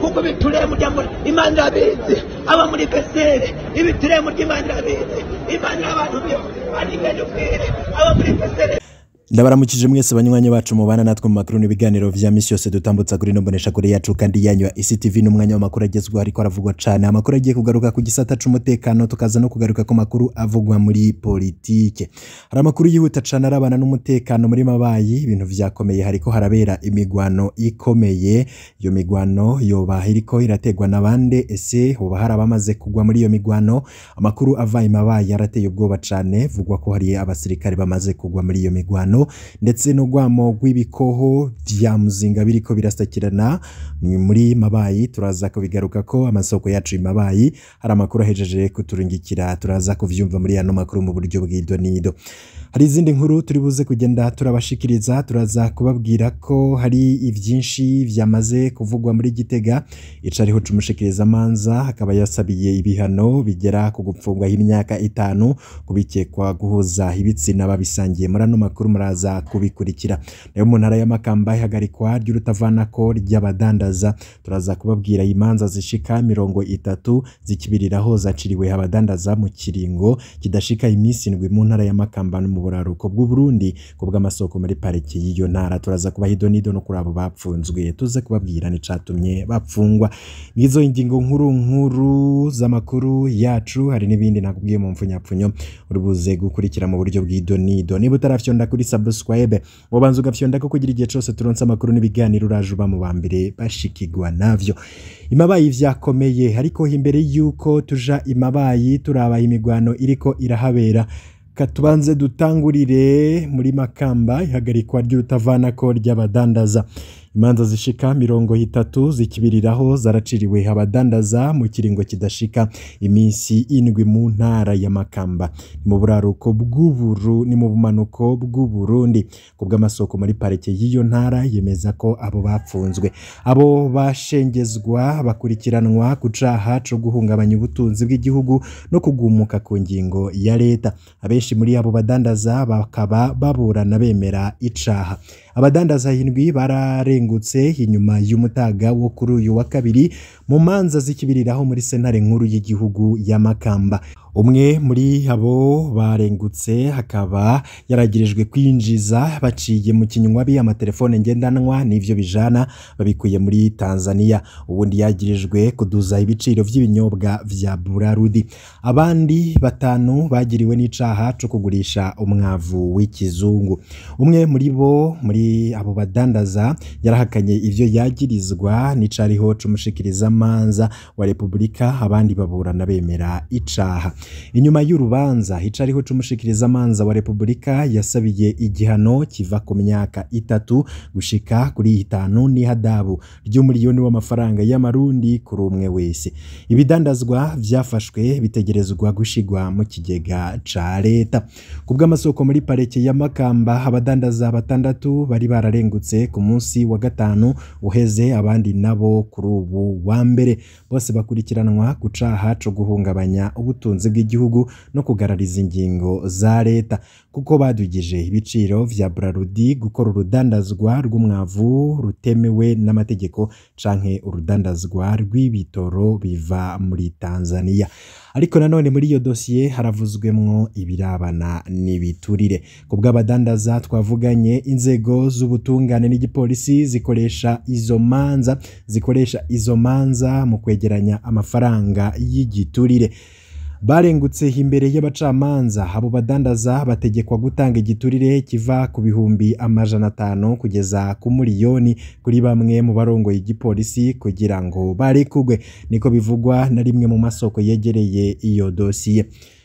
Kuko bitureye muryango Imana irabizi, aba muri pesere ibitureye muryango Imana irabizi, Imana abantu aba muri pesere. Ndabaramukije mwese banywanyi bacu mubana natwe mu makuru n'ibiganiro vya misi yose dutambutsa kuri no mbonesha kure yacu kandi yanyu ya ICTV. N'umwanya w'amakuru agezweho ariko aravugwa cane, amakuru agiye kugaruka ku gisata c'umutekano, tukaza no kugaruka ku makuru avugwa muri politike. Hari amakuru yihuta cane arabana n'umutekano muri Mabayi, ibintu vyakomeye, hariko harabera imigwano ikomeye. Iyo migwano yoba iriko irategwa n'abande? Ese hoba hari abamaze kugwa muri iyo migwano? Amakuru ava i Mabayi yarateye ubwoba cane, vugwa ko hari abasirikare bamaze kugwa muri iyo migwano, ndetse n'urwamo rw'ibikoho vya Muzinga biriko birasakirana muri Mabayi. Turaza kubigaruka ko amasoko yacu i Mabayi hari amakuru ahejeje kuturungikira, turaza kuvyumva muri ano makuru mu buryo bw'idonido. Hari izindi nkuru turi buze kugenda turabashikiriza, turaza kubabwira ko hari ivyinshi vyamaze kuvugwa muri Gitega. Icariho c'umushikiriza manza akaba yasabiye ibihano bigera ku gupfungwa imyaka 5 kubikekwa guhuza ibitsina babisangiye. Muri ano makuru muraza kubikurikira. Nayo mu ntara ya Makamba ihagarikwa ry'urutavanako ry'abadandaza, turaza kubabwira imanza zishika 30 zikibiriraho zaciriwe abadandaza mu kiringo kidashika iminsi 7 mu ntara ya Makamba no mu buraruko bw'u Burundi ku bw'amasoko muri pariki y'iyo ntara. Turaza kubaha idonido no kuri abo bapfunzwe, tuze kubabwira n'icatumye bapfungwa. Ngizo ingingo nkuru nkuru z'amakuru yacu, hari n'ibindi nakubwiye mu mfunyapfunyo urubuze gukurikira mu buryo bw'idonido. Niba utarafyonda kuri subscribe, ubanza ugafyonda ko kugira igihe cose turonse amakuru n'ibiganiro uraje uba mu bambere bashikigwa navyo. Imabayi vyakomeye, ariko imbere yuko tuja Imabayi turaba imigwano iriko irahabera, katubanze dutangurire muri Makamba ihagarikwa ry'urutavanako ry'abadandaza. Imanza zishika 30 zikibiriraho zaraciriwe abadandaza mu kiringo kidashika iminsi 7 mu ntara ya Makamba, mu buraruko bw'Uburu ni mu bumanuko bw'u Burundi. Ku bw'amasoko muri parike y'iyo ntara yemeza ko abo bapfunzwe, abo bashengezwa bakurikiranwa ku caha co guhungabanya ubutunzi bw'igihugu no kugumuka ku ngingo ya leta. Abenshi muri abo badandaza bakaba baburana bemera icaha. Abadandaza 7 bararengutse inyuma y'umutaga wo kuri uyu wa kabiri mu manza zikibiriraho muri sentare nkuru y'igihugu ya Makamba. Umwe muri abo barengutse hakaba yaragirijwe kwinjiza baciye mu kinywabi amatelefone ngendanwa n'ivyo bijana babikuye muri Tanzania. Ubundi yagirijwe kuduza ibiciro vy'ibinyobwa vya Burarudi. Abandi 5 bagiriwe n'icaha co kugurisha umwavu w'ikizungu. Umwe muri bo muri abo badandaza yarahakanye ivyo yagirizwa n'icariho c'umushikiriza manza wa Republika, abandi baburana bemera icaha. Inyuma y'urubanza icariho c'umushikiriza manza wa Republika yasabiye igihano kiva ku myaka 3 gushika kuri 5 n'ihadabu ry'umuriyoni w'amafaranga y'amarundi kuri umwe wese. Ibidandazwa vyafashwe bitegerezwa gushigwa mu kigega ca leta. Ku bw'amasoko muri parike ya Makamba, abadandaza 6 bari bararengutse ku munsi wa 5 uheze, abandi nabo kuri ubu wa mbere. Bose bakurikiranwa ku caha co guhungabanya ubutunzi bw'igihugu no kugarariza ingingo za leta, kuko badugije ibiciro vya Brarudi, gukora urudandazwa rw'umwavu rutemewe n'amategeko canke urudandazwa rw'ibitoro biva muri Tanzania. Ariko nanone muri iyo dosiye haravuzwemwo ibirabana n'ibiturire. Ku bw'abadandaza twavuganye, inzego z'ubutungane n'igipolisi zikoresha izo manza mu kwegeranya amafaranga y'igiturire. Barengutse imbere y'abacamanza, abo badandaza bategekwa gutanga igiturire kiva ku 500,000 kugeza ku 1,000,000 kuri bamwe mu barongoye igipolisi kugira ngo barekugwe, niko bivugwa na rimwe mu masoko yegereye iyo dosiye.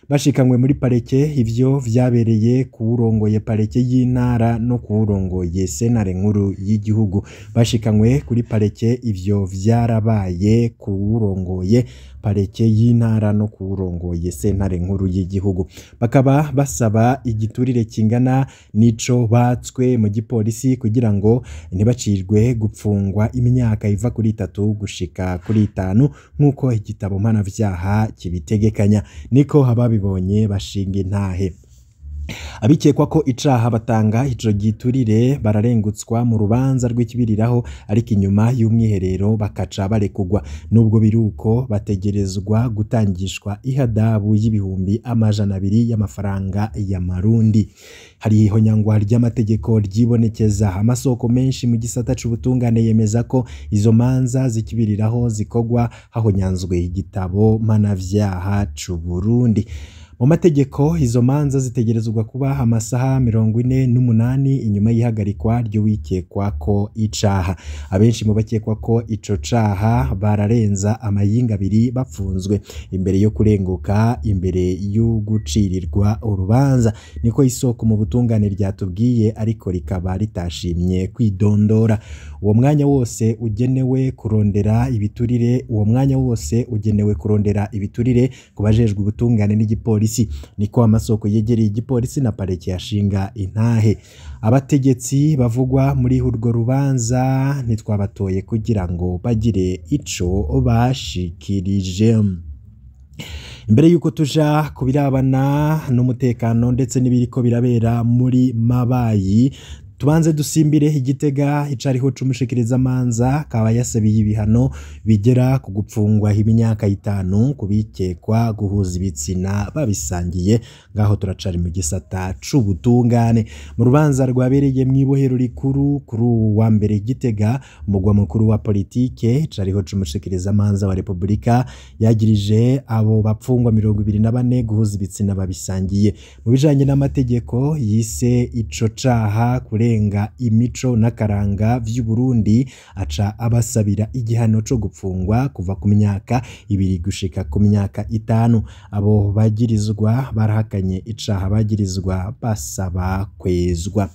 Bashikanywe muri pareke, ivyo vyabereye kuwurongoye pareke y'intara no kuwurongoye sentare nkuru y'igihugu. Bashikanywe kuri pareke, ivyo vyarabaye kuwurongoye pareke y'intara no kurongoye sentare nkuru y'igihugu. Bakaba basaba igiturire kingana n'ico batswe mu gipolisi kugira ngo ntibacirwe gupfungwa imyaka iva kuri 3 gushika kuri 5 nk'uko igitabo mpanavyaha kibitegekanya. Niko ababibonye bashinga intahe. Abikekwa ko icaha batanga ico giturire bararengutswa mu rubanza rw'ikibiriraho, ariko inyuma y'umwiherero bakaca barekugwa. Nubwo biruko bategerezwa gutangishwa ihadabu y'200,000 y'amafaranga ya Marundi. Hari ihonyangwa ry'amategeko ryibonekeza. Amasoko menshi mu gisata c'ubutungane yemeza ko izo manza zikibiriraho zikogwa hahonyanzwe igitabo mpanavyaha c'u Burundi. Mu mategeko izo manza zitegerezwa kuba amasaha 48 inyuma y'ihagarikwa ry'uwikekwa ko icaha. Abenshi mu bakekwa ko ico caha bararenza amayinga abiri bapfunzwe imbere yo kurenguka imbere y'ugucirirwa urubanza. Niko isoko mu butungane ryatubwiye, ariko rikaba ritashimye kwidondora. Uwo mwanya wose ugenewe kurondera ibiturire, uwo mwanya wose ugenewe kurondera ibiturire kubajejwe ubutungane n'igipolisi. Niko amasoko yegereye igipolisi na pareke yashinga intahe. Abategetsi bavugwa muri urwo rubanza ntitwabatoye kugira ngo bagire ico bashikirije. Imbere yuko tuja kubirabana n'umutekano ndetse n'ibiriko birabera muri Mabayi, tubanze dusimbire Igitega icariho c'umushikiriza manza kaba yasabiye ibihano bigera ku gupfungwa imyaka 5 kubikekwa guhuza ibitsina babisangiye. Ngaho turacari mu gisata c'ubutungane. Mu rubanza rwabereye mw'ibohero rikuru kuri wa mbere Igitega, umugwa mukuru wa politike, icariho c'umushikiriza manza wa Republika yagirije abo bapfungwa 24 guhuza ibitsina babisangiye. Mu bijanye n'amategeko yise ico caha kurenga imico n'akaranga vy'u Burundi, aca abasabira igihano co gupfungwa kuva ku myaka 2 gushika ku myaka 5. Abo bagirizwa barahakanye icaha bagirizwa basaba kwezwa.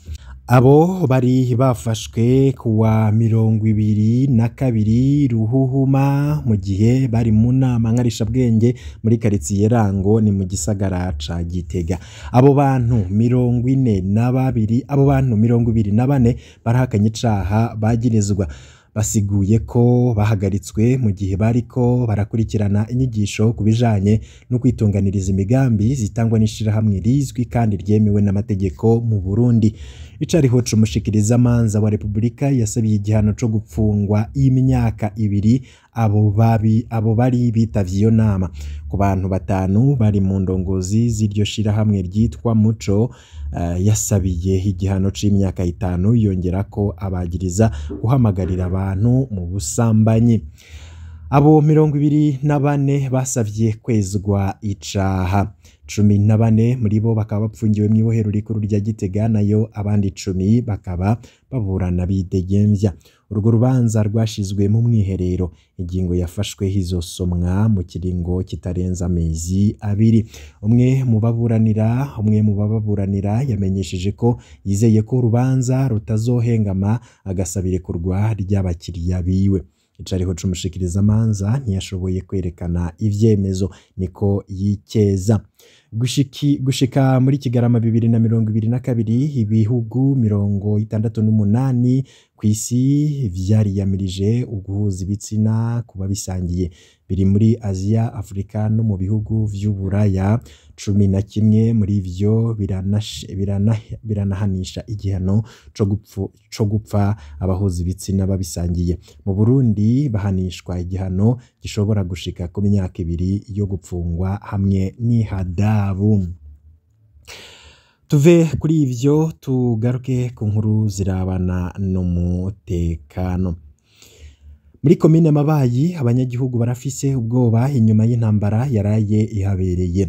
Abo bari bafashwe kuwa 22 Ruhuhuma mu gihe bari mu nama nkarishabwenge muri karitsiye Rango ni mu gisagara ca Gitega. Abo bantu 42, abo bantu 24 barahakanye icaha bagirizwa. Basiguye ko bahagaritswe mu gihe bariko barakurikirana inyigisho ku bijanye no kwitunganiriza imigambi zitangwa n'ishirahamwe rizwi kandi ryemewe n'amategeko mu Burundi. Icariho c'umushikiriza manza wa Republika yasabiye igihano co gupfungwa imyaka 2 abo bari bitavye iyo nama. Ku bantu 5 bari mu ndongozi z'iryo shirahamwe ryitwa Muco, yasabiye igihano c'imyaka 5, yongera ko abagiriza guhamagarira abantu mu busambanyi. Abo 24 basavye kwezwa icaha. 14 muri bo bakaba bapfungiwe mw'ibohero rikuru rya Gitega, nayo abandi 10 bakaba baburana bidegemvya. Urwo rubanza rwashizwe mu mwiherero. Ingingo yafashwe hizosomwa mu kiringo kitarenza amezi 2. Umwe mu bababuranira yamenyesheje ko yizeye ko urubanza rutazohengama, agasabire kurwa ry'abakiriya biwe. Icariho c'umushikiriza manza ntiyashoboye kwerekana ivyemezo, niko yikeza. Gushika muri Kigarama 2022 ibihugu 68 kw'isi vyariyamirije uguhuza ibitsina kuba bisangiye. Biri muri Aziya, Afrika no mu bihugu vy'Uburaya. 11 muri vyo biranahanisha igihano co gupfa abahuza ibitsina babisangiye. Mu Burundi bahanishwa igihano gishobora gushika ku myaka 2 yo gupfungwa hamwe n'ihadabu. Tuve kuri ivyo tugaruke ku nkuru zirabana n'umutekano. Muri komine Mabayi abanyagihugu barafise ubwoba inyuma y'intambara yaraye ihabereye.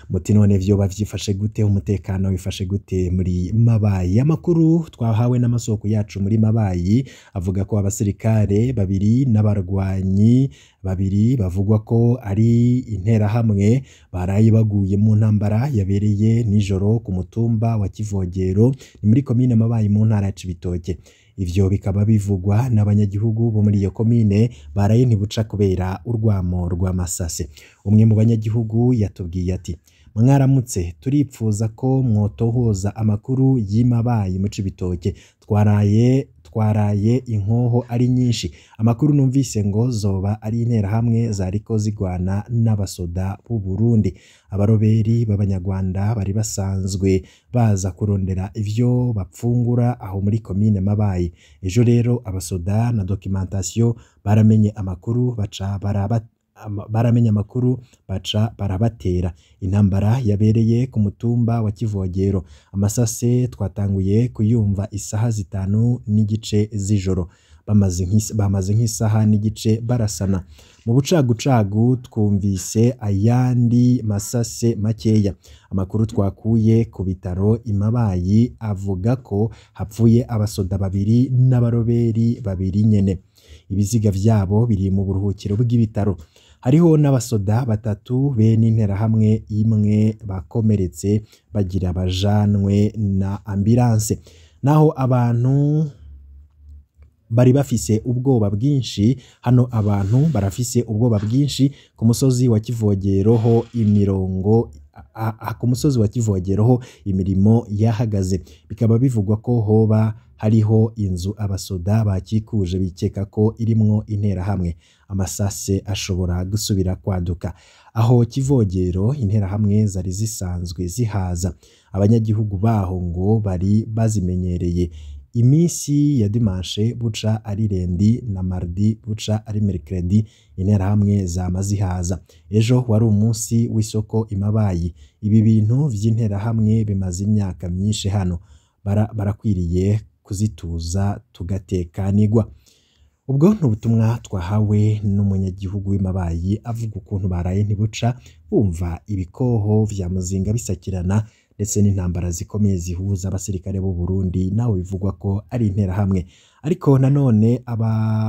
Muti none vyoba vyifashe gute, umutekano wifashe gute muri Mabayi? Amakuru twahawe n'amasoko yacu muri Mabayi avuga ko abasirikare 2 n'abarwanyi 2 bavugwa ko ari interahamwe baraye baguye mu ntambara yabereye nijoro ku mutumba wa Kivogero ni muri komine Mabayi mu ntara ya Cibitoke. Ivyo bikaba bivugwa n'abanyagihugu bo muri iyo komine baraye ntibuca kubera urwamo rw'amasase. Umwe mu banyagihugu yatubwiye ati: "Mwaramutse, turipfuza ko mwotohoza amakuru y'imabayi mu Cibitoke. Twaraye inkoho ari nyinshi. Amakuru numvise ngo zoba ari interahamwe zariko zigwana n'abasoda b'u Burundi. Abaroberi b'abanyarwanda bari basanzwe baza kurondera ivyo bapfungura aho muri komine Mabayi. Ejo rero abasoda na documentation baramenye amakuru baca barabatera. Intambara yabereye ku mutumba wa Kivogero. Amasase twatanguye kuyumva isaha 5:15 z'ijoro. Bamaze nk'isaha n'igice barasana. Mu bucagucagu twumvise ayandi masase makeya. Amakuru twakuye ku bitaro Imabayi avuga ko hapfuye abasoda 2 n'abaroberi 2 nyene. Ibiziga vyabo biri mu buruhukiro bw'ibitaro. Hariho n'abasoda 3 be n'interahamwe imwe bakomeretse bagira bajanwe na ambulance. Naho abantu bari bafise ubwoba bwinshi, hano abantu barafise ubwoba bwinshi ku musozi wa Kivogero ho imirongo ku musozi wa Kivogero ho imirimo yahagaze. Bikaba bivugwa ko hoba hariho inzu abasoda bakikuje bikeka ko irimwo interahamwe. Amasase ashobora gusubira kwaduka. Aho Kivogero interahamwe zari zisanzwe zihaza. Abanyagihugu baho ngo bari bazimenyereye. Iminsi ya dimanche buca ari lundi na mardi buca ari mercredi interahamwe zama zihaza. Ejo wari umunsi w'isoko Imabayi. Ibi bintu vy'interahamwe bimaze imyaka myinshi hano. Barakwiriye kuzituza tugatekanigwa." Ubwo ni ubutumwa twahawe n'umunyagihugu w'Imabayi avuga ukuntu baraye ntibuca bumva ibikoho vya muzinga bisakirana ndetse n'intambara zikomeye zihuza abasirikare b'u Burundi nawe bivugwa ko ari interahamwe. Ariko nanone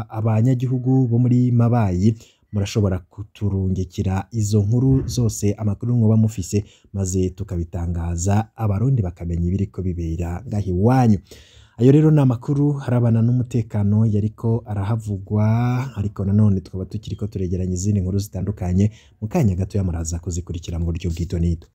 abanyagihugu bo muri Mabayi murashobora kuturungikira izo nkuru zose, amakuru mwoba mufise, maze tukabitangaza abarundi bakamenya ibiriko bibera ngaho iwanyu. Ayo rero ni amakuru harabana n'umutekano yariko arahavugwa, ariko nanone tukaba tukiriko turegeranya izindi nkuru zitandukanye. Mu kanya gatoya muraza kuzikurikira mu buryo bw'ito n'ito.